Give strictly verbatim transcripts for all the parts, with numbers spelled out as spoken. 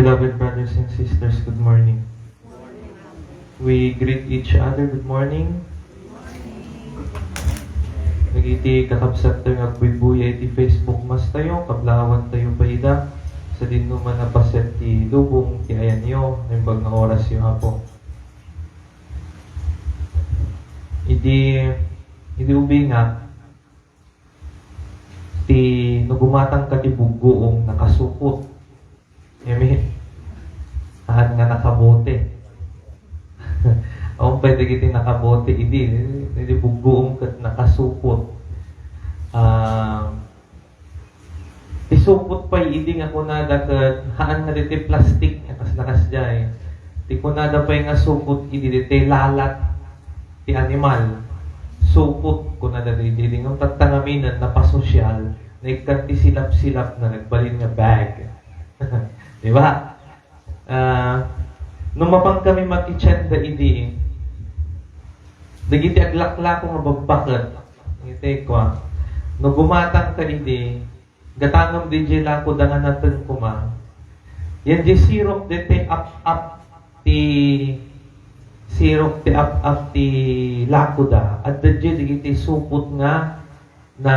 Beloved brothers and sisters, good morning. We greet each other, good morning. Dagiti kakabsattayo nga agbuybuya iti Facebook Mass tayo, kablawantayo pay ida. Sadino man a paset ti lubong ti ayanyo, naimbag nga orasyo, Apo. Idi, idi ubingak, ti no gumatangka ti buggoom, nakasupot. Amen. Haan nga nakabote. Awan pay dagiti nakabote idi, idi buggoom ket nakasupot. Ah, ti supot pay idi nga kunada ket haan nga ditoy plastik nga kasla kasdiay. Ti kunada pay nga supot idi ditoy lalat ti animal. Supot, kunada ditoy, idi ngem tatta ngaminen napasosyal, naikkan ti silap-silap na nagbalin nga bag. Di ba? Ah, no mapan kami makitienda idi, dagiti aglaklako nga babbaket, iti kua, no gumatangka idi, gatangem didiay lakoda nga nateng koma. Yan di sirok deti ap-ap ti, sirok ti ap-ap ti lakoda. Adda diay dagiti supot nga na,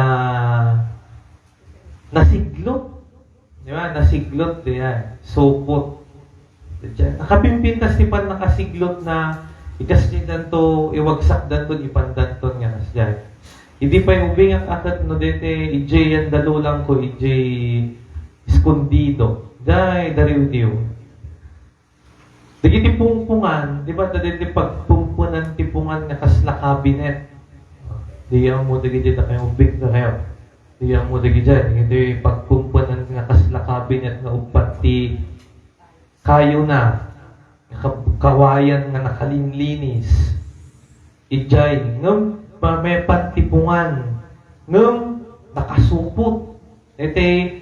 nasiglot. Di ba? Nasiglot diay. Supot. Diay. Nakapimpintas ti pannakasiglot na ikasdidanto, iwagsakdanto, ipandanton nga kasdiay. Idi pay ubingak a ket no dete, idiay yan dalulangko, idiay eskondido. Diay, dariwdiw. Dagiti pungpungan, di ba, dagiti pagpungpunan ti pungan nga kasla cabinet. Di ammo dagiti dakay ubing da kayo. Di ammo dagiti, dagiti pagpungpunan nga kasla cabinet nga uppat ti kayo na, nakab-, kawayan nga nakalinlinis. Idiay, ngem mamepan ti pungan, ngem nakasupot. Iti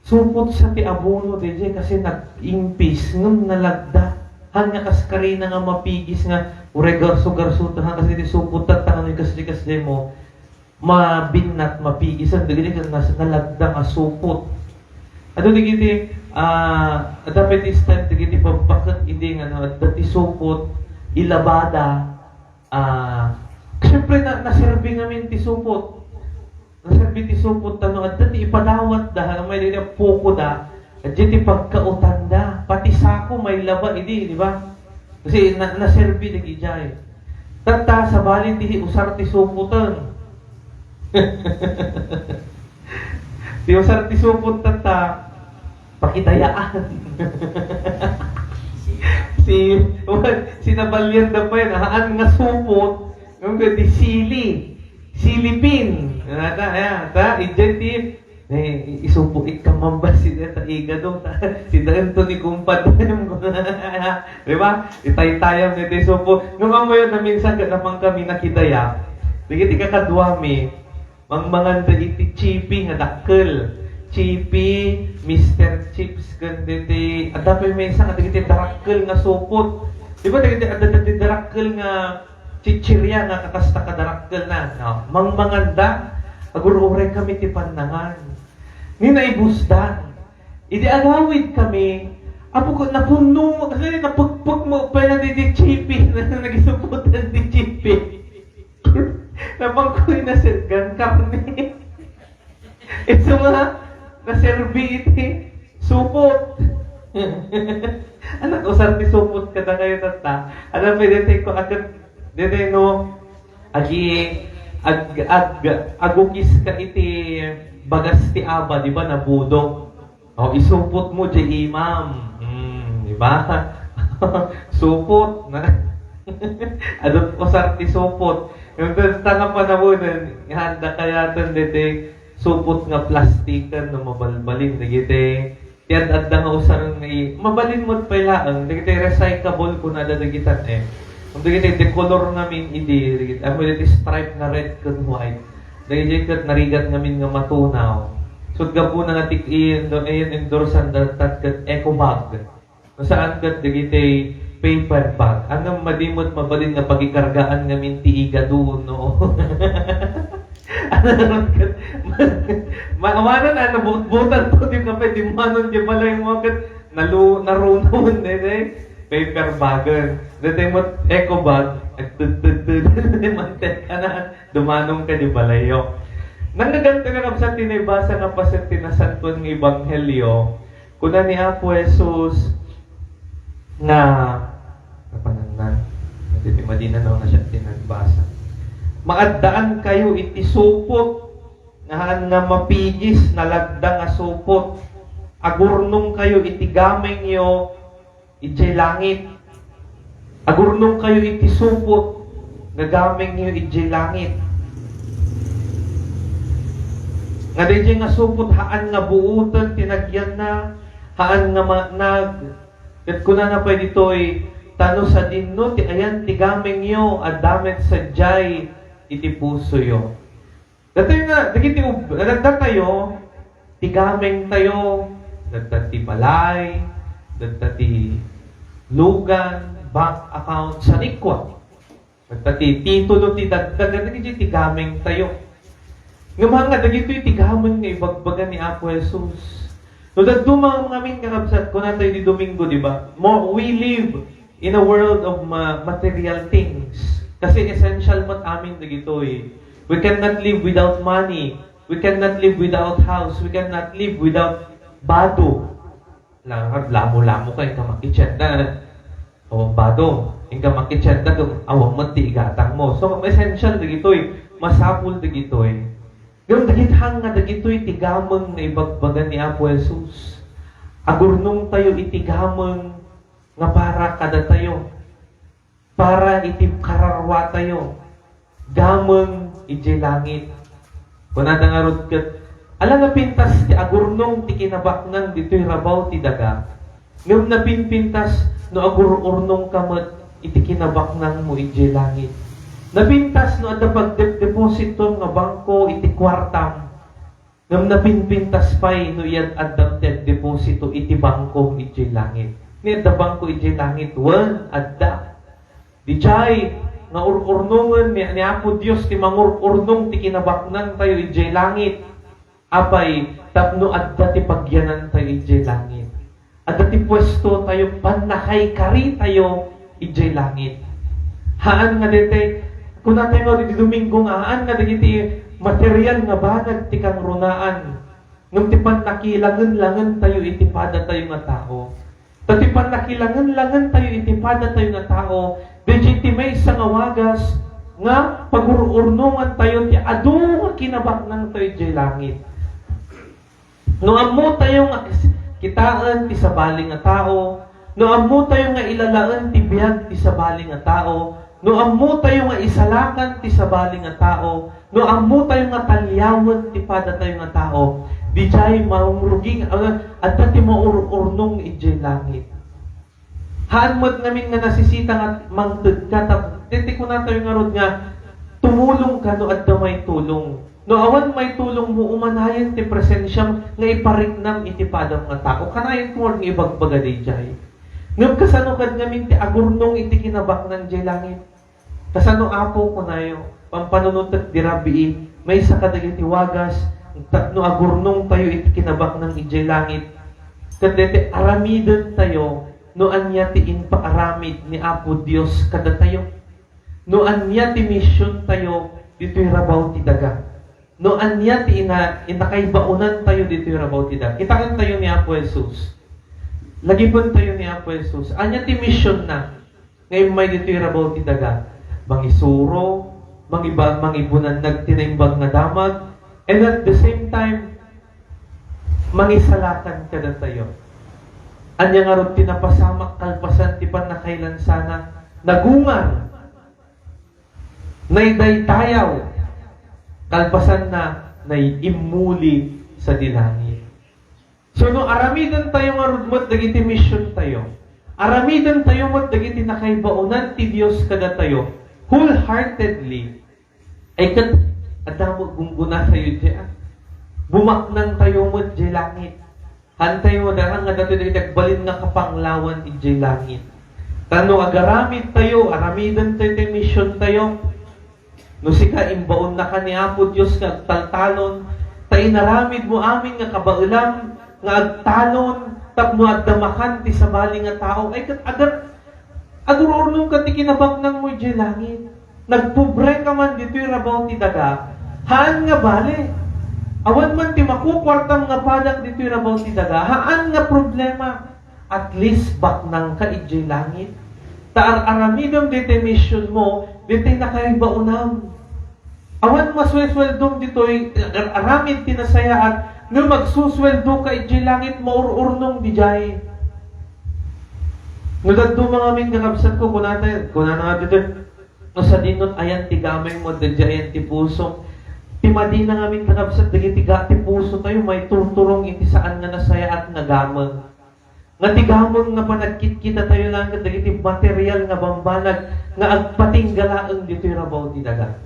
supot sa ti abono, didiay kasi nag-impis, ngem nalagda. Haan nga kas karina nga mapigis nga, uray garso-garso, haan kasi ti supot, tatangan yung kasi, kasi mo, mabinnat, mapigis, ang dagiti, nas-, nalagda nga supot. Adu dagiti, ah, adda pay ti style, dagiti babbaket, idi nga, no, adda ti supot, ilabada, Ah, siyempre, na, naserbi ngamin ti supot. Naserbi ti supot, ta no adda ti ipadawatda, haan, may dida puko da, adda ti pagkautanda. Pati sako, may laba idi, di ba? Kasi na, naserbi dagidiay. Tatta, sabali ti usar ti supoten. Ti usar ti supot tatta, pakidayaan. Si, wan, sinabalian da pay, haan nga supot, ngem di sili. Silipin. Nata, ayan, ta, idiay ti, eh, isupo ikam mambas si ta igado, ta, si daen to ni kumpad. Di ba? Itaytayam ni ti supot. Ngem ammo yun, na minsan, napan kami nakidaya. Dagiti kakaduami, mangmanganda iti chippy nga dakkel. Chippy, Mister Chips, ken diti, adda pay maysa nga dagiti darakkel nga supot. Di ba dagiti, adda dagiti darakkel nga chichirya nga kakasta ka darakkel na, no? Mangmanganda, agur-uray kami ti pannangan. Ni naibusdan. Idi agawid kami, apo ko, napunno, kasi napukpok mo pa na didi chippy, na nagisuputan di chippy. Napangkoy na sirgan karne. Isu nga, naserbi iti supot. Anak, usar ti supot kada kayo, tatta. Alam mo, dito ko agad, dito no, agi, ag, ag, agukis ka iti bagas ti aba, di ba, nabudok. O, isupot mo, di imam. Hmm, di ba? Supot. Na, adot usar ti supot. Yung ta nga panawonan, ihanda kayaten diti supot nga plastiken no mabalbalin dagiti ti ad-adda nga usaren nga i-, mabalin met pay laeng dagiti recyclable kunada dagitan, eh. Kung dagiti decolor ngamin idi, dagiti, amo dagiti stripe nga red ken white. Dagiti ket narigat ngamin nga matunaw. So, gapuna nga ti-, i-, i-, endorsan da ket eco bag. No saan ket dagiti paper bag. Ngem madi met mabalin nga pagikargaan ngamin ti igado, no? Ano naman ket, ma-, maawanan, ano, butbutan to, di ka pwede manon, di balay mo ket, Nalu-, narunawen daytoy paper bagen. Daytoy met eco bag, agtudtudtud, manted ka na, dumanong ka di balayyo. Nanggaganti nga kabsat ti naibasa nga paset ti Nasantoan nga Ebanghelio, kuna ni Apo Jesus nga, napanan na, daytoy madina no, na siya ti nagbasa. Maaddaan kayo iti supot, nga haan nga mapigis, nalagda nga supot. Agurnong kayo iti gamengyo idiay langit. Agurnong kayo iti supot nga gamengyo idiay langit. Nga daydiay nga supot, haan nga buoten ti nagyanna, haan nga manag. Ket kunana pay ditoy, ta no sadinno ti ayan ti gamengyo, adda met sadiay iti pusoyo. Datayo nga, dagiti ub-, datayo, ti gameng tayo, dagta ti balay, dagta ti lugan, bank account, sanikwa. Dagta ti titulo ti dagdag, dagiti ti gameng tayo. Ngem nga dagitoy ti gameng nga ibagbaga ni Apo Jesus. No dadduma ngamin, kakabsat, kuna tayo di Domingo, di ba? Mo-, we live in a world of ma-, material things. Kasi essential met amin dagitoy. We cannot live without money. We cannot live without house. We cannot live without bado. Langad, lamo-lamo ka, inka makitsenda. O, bado, inka makitsenda, gam-, awan met ti igatang mo. So, essential dagitoy. Masapul dagitoy. Ngem dagiti hang nga dagitoy ti gameng nga ibagbaga ni Apo Jesus. Agurnong tayo iti gameng nga para kadatayo, para iti kararua tayo, gameng idiay langit. Kunada ngarud ket, ala napintas ti agurnong ti kinabaknang ditoy rabaw ti daga, ngem napinpintas no agur-urnong ka met iti kinabaknang mo idiay langit. Napintas no adda pagdepdepositom nga bangko iti kuartam, ngem napinpintas pay no iyad-addam ti agdeposito iti bangko idiay langit. Ni adda bangko idiay langit? Wen, adda. Didiay nga ur-urnongen ni, ni Apo Dios ti mangur-urnong ti kinabaknang tayo idiay langit. Apay, tapno adda ti pagyanan tayo idiay langit. Adda ti puesto tayo, pannakaykari tayo idiay langit. Haan nga dete, kuna tayo nga di Domingo nga haan nga dagiti material nga banag ti kangrunaan, ngem ti pannakilangen-langen tayo iti pada tayo nga tao. Ta ti pannakilangen-langen tayo iti pada tayo nga tao, daydiay ti maysa nga wagas nga pagur-urnongan tayo ti adu nga kinabaknang tayo idiay langit. No ammo tayo nga kis-, kitaen ti sabali nga tao, no ammo tayo nga ilalaen ti biag ti sabali nga tao, no ammo tayo nga isalakan ti sabali nga tao, no ammo tayo nga taliawen ti pada tayo nga tao, didiay marungruging, ah, adda ti maur-urnong idiay langit. Haan met ngamin nga nasisita nga mangted ka, ta, deti kuna tayo ngarud nga tumulong ka no adda maitulong. No awan maitulong mo, umanayen ti presensiam nga ipariknam iti padam nga tao. Kanayon ko nga ibagbaga daydiay. Ngem kasano kad ngamin ti agurnong iti kinabaknang diay langit? Kasano, Apo, kunayo, pampanunotek di rabii, maysa kadagiti wagas, tapno agurnong tayo iti kinabaknang idiay langit. Ket deti aramiden tayo no ania ti impaaramid ni Apo Dios kadatayo. No ania ti mision tayo ditoy rabaw ti daga. No ania ti ina-, inakaibaonan tayo ditoy rabaw ti daga. Kitaen tayo ni Apo Jesus. Lagipen tayo ni Apo Jesus. Ania ti mision na? Nga immay ditoy rabaw ti daga, mangisuro, mangiba-, mangibunannag ti naimbag nga damag, and at the same time, mangisalakan kadatayo. Ania ngarud ti napasamak kalpasan ti pannakailansana? Nagungar, naidaydayaw, kalpasanna, naimmuli sadi langit. So, no aramiden tayo ngarud met dagiti mision tayo, aramiden tayo met dagiti nakaibaonan ti Dios kadatayo wholeheartedly, ay ket adda met gunggona tayo diay, ah. Bumaknang tayo met diay langit. Haan tayo madarang nga datoy dagiti agbalin nga kapanglawan idiay langit. Ta no agaramid tayo, aramiden tayo ti mision tayo, no sika, imbaonnaka ni Apo Dios nga agtaltalon, ta inaramid mo amin nga kabaelam nga agtalon, Tapno adda makan ti sabali nga tao, ay ket agar-, agururnong ka ti kinabaknangmo idiay langit. Nagpobre ka man ditoy rabaw ti daga, haan nga bale. Awan man ti makukuartam nga padak ditoy rabaw ti daga, haan nga problema. At least baknang ka idiay langit. Ta ar-aramidem ditoy mission mo, ditoy nakaibaonam. Awan masusueldom ditoy, aramid ti nasayaat, ngem agsusueldo ka idiay langit, maur-urnong didiay. No dadduma ngamin, kakabsat ko, kunata, kunana nga ditoy, no sadino ayan ti gamengmo, daydiay ayan ti pusom. Ti madina ngamin, kakabsat, dagiti ga-, ti puso tayo, maiturturong iti saan nga nasayaat nga gameng. Nga ti gameng nga panagkitkita tayo lang ket dagiti material nga bambanag nga agpatingga laeng ditoy rabaw ti daga.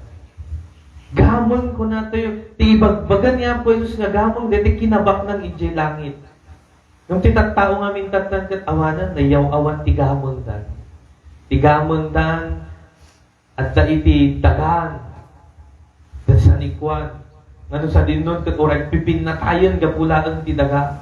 Gameng, kuna tayo, ti ibagbaga ni Apo Jesus nga gameng daytoy kinabaknang idiay langit. Ngem ti tattao nga mintatnan ket awanen, nayaw-awan ti gamengdan. Ti gamengdan, adda iti dagaan, da sanikuan. Ngano sadinnon ket uray agpipinnatayen gapu laeng ti daga.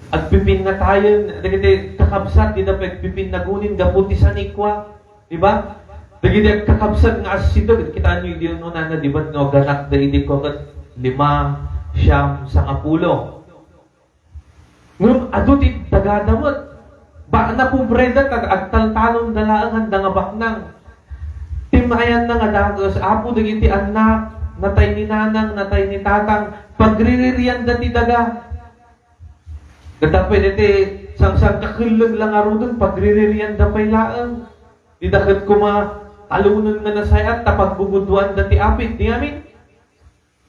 Agpipinnatayen, dagiti kakabsat, dida pay agpipinnagunin gapu ti sanikua. Di ba? Dagiti agkakabsat nga asideg, kitaenyo idi ununana, di ba, no, ganakda idi kua ket lima, siam, sangapulo. Ngem adu ti dagada met. Ba, napobreda, kag agtaltalonda laeng, haan da nga baknang. Ti mayanna nga dakes, Apo, dagiti annak, natay ni nanang, natay ni tatang, pagriririanda ti daga. Ket apay daytoy sangsangkakelleng la ngaruden, pagriririanda pay laeng. Dida ket koma talonen nga nasayaat, ta pagguguduanda ti apit, di amin?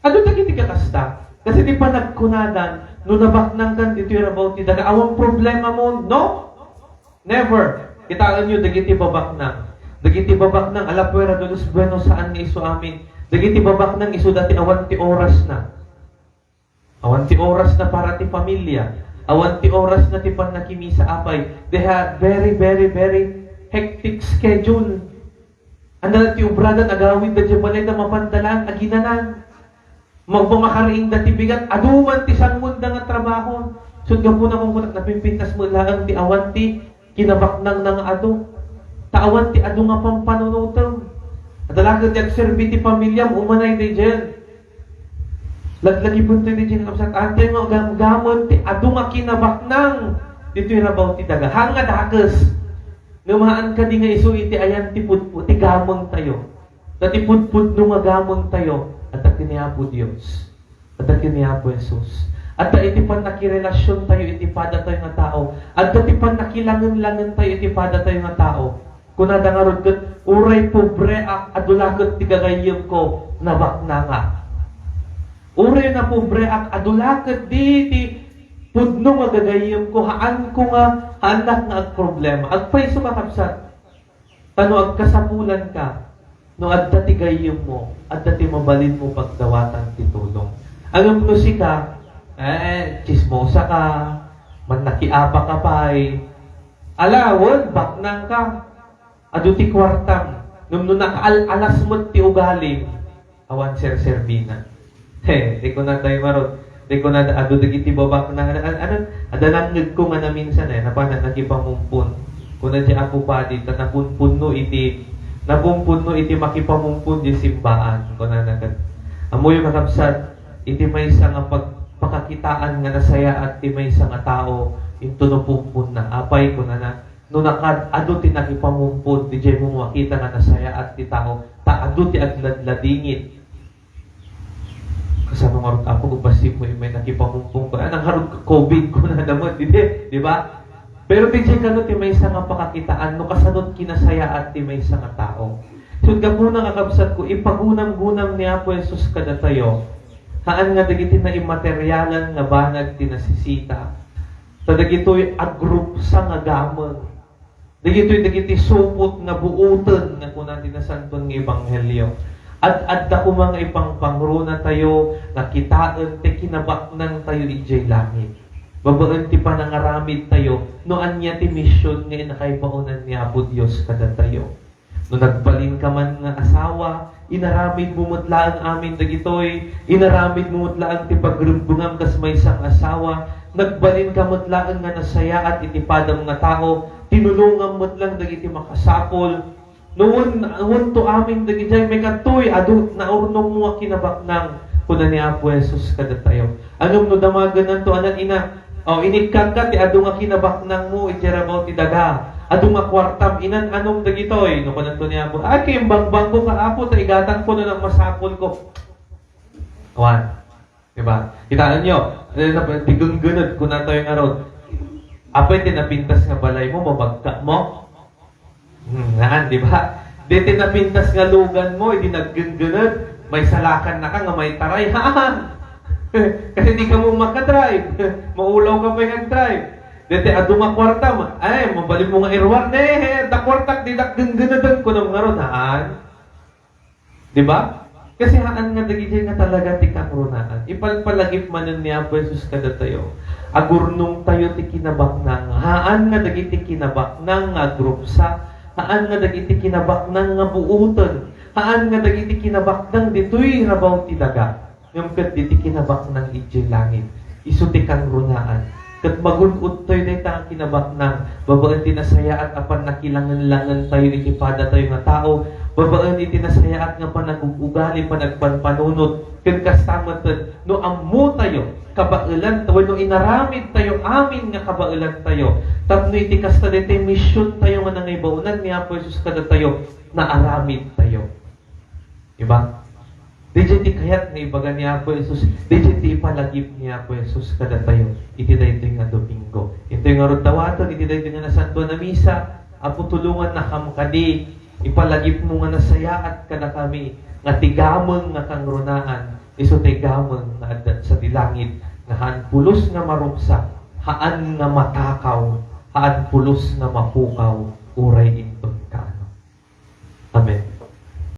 Adu dagiti kakasta. Kasi ti panagkunadan, no nabaknangkan ditoy rabaw ti daga, awan problema mo, no? Never. Kitaenyo dagiti babaknang. Dagiti babaknang, ala puera de los buenos, saan nga isu amin. Dagiti babaknang, isuda ti awan ti orasna. Awan ti orasna para ti pamilya. Awan ti orasna ti pannakimisa, apay. They have very, very, very hectic schedule. Anda ti obrada, nagawidda diay balayda, mapanda laeng aginanan. Magpamakariingda ti bigat, adu man ti sangonda nga trabaho. Sut gapuna, kunkunak, napimpintas met laeng ti awan ti kinabaknangna nga adu. Ta awan ti adu nga pampanunotem. Adda la ket ti agserbi ti pamiliam, umanay daydiayen. Laglagipentayo daydiay nga kabsat, antay nga gamgamen ti adu nga kinabaknang ditoy rabaw ti daga. Haan nga dakes. Ngem haan kadi nga isu iti ayan ti pudpud, ti gamengtayo. Ta ti pudpudno nga gamengtayo, adda ken ni Apo Dios. Adda ken ni Apo Jesus. Adda iti pannakirelasiontayo iti padatayo nga tao. Adda ti pannakilangenlangentayo iti padatayo nga tao. Kunada ngarud ket, "Uray pobre ak, adu la ket ti gagayyemko, nabaknangak. Uray napobre ak, adu la ket di ti pudno nga gagayyemko, haanko nga, haanak nga agproblema." Agpayso, kakabsat. Ta no agkasapulanka, no adda ti gayyemmo, adda ti mabalinmo pagdawatan ti tulong. Ngem no sika, eh, tsismosa ka, mannakiapa ka pay. Ala, wen, baknang ka. Adu ti kuartam. Ngem no nakaal-alas met ti ugalim, awan serserbina. He, ti kunatayo ngarud. Ti kunada, adu dagiti babaknang, an-, an-, ano, adda nangngegko nga naminsan, eh, napanak nakipamumpon. Kuna ti Apo Padi, ta napunpunno iti, napunpunno iti makipamumpon di simbaan. Kunana ket, ammoyo, kakabsat, iti maysa nga pagpakakitaan nga nasayaat ti maysa nga tao, intono pumponna. Apay, kunana, no nakad-adu ti nakipamumpon, diay mo makita nga nasayaat ti tao, ta adu ti agladladingit. Kasano ngarud, Apo, no bassit mo imay nakipamumpon ko? Anang ngarud, covid ko na naman, di, di ba? Pero ti diay kano ti maysa nga pakakitaan, no kasano ti kinasayaat ti maysa nga tao. So, gapuna, kakabsat ko, ipagunam-gunam ni Apo Jesus kadatayo, haan nga dagiti naimaterialan nga banag ti nasisita. Ta dagitoy agrupsa nga gameng. Dagitoy dagiti supot nga buoten nga kuna ti Nasantoan nga Ebanghelio. Ad-adda koma nga ipangpangrunatayo nga kitaen ti kinabaknangtayo idiay langit. Babaen ti panangaramidtayo no ania ti mision nga inakaibaonan ni Apo Dios kadatayo. No nagbalinka man nga asawa, Inaramidmo met laeng amin dagitoy, inaramidmo met laeng ti pagrebbengam kas maysa nga asawa, nagbalinka met laeng nga nasayaat iti padam nga tao, tinulongam met laeng dagiti makasapul. No wen, wenno amin dagidiay, "Katoy, adu, naurnongmo a kinabaknang," kuna ni Apo Jesus kadatayo. Ngem no damagenanto, anan ina, o, inikkatko ti adu nga kinabaknangmo iti rabaw ti daga. Adu nga kuartam, inan-anom dagitoy. No kunanto ni Apo, "Ay, kimbangbangko ka, Apo, ta igatangko no nang masapulko." Wan. Diba? Kitaenyo, eh, na-, ti genggened, kunatayo ngarud, "Apay ti napintas nga balaymo, mabagkamo?" Hmm, naan, diba? Deti napintas nga luganmo, idi naggenggened, maisalakan naka nga maitaray, haan. Kasi di ka mo makadrive. Maulaw ka pay nga drive. Deti adu nga kuartam, ay, mabalinmo nga iruar, "Ne, he, da kuartak, didak genggeneden," kunam ngarud, haan. Diba? Kasi haan nga dagidiay nga talaga ti kangrunaan. Ipalpalagip manen ni Apo Jesus kadatayo. Agurnongtayo ti kinabaknang. Haan nga dagiti kinabaknang nga agrupsa. Haan nga dagiti kinabaknang nga buoten. Haan nga dagiti kinabaknang ditoy rabaw ti daga. Ngem ket diti kinabaknang idiay langit. Isu ti kangrunaan. Ket magun-odtayo dayta nga kinabaknang babaen ti nasayaat a pannakilangenlangentayo iti padatayo nga tao, babaen iti nasayaat nga panagug-ugali, panagpanpanunot, ken kasta met no ammotayo, kabaelan, wenno inaramidtayo amin nga kabaelantayo. Tapno iti kasta, daytoy misiontayo nga nangibaonan ni Apo Jesus kadatayo, naaramidtayo. Diba? Didiay ti kayat nga ibaga ni Apo Jesus, didiay ti ipalagip ni Apo Jesus kadatayo iti daytoy nga Domingo. Intoy ngarud dawaten iti daytoy nga Nasantoan a Misa, Apo, tulongannakam kadi, ipalagipmo nga nasayaat kadakami nga ti gameng nga kangrunaan, isu ti gameng nga adda sadi langit, nga haan pulos nga maruksa, haan nga matakaw, haan pulos nga mapukaw, uray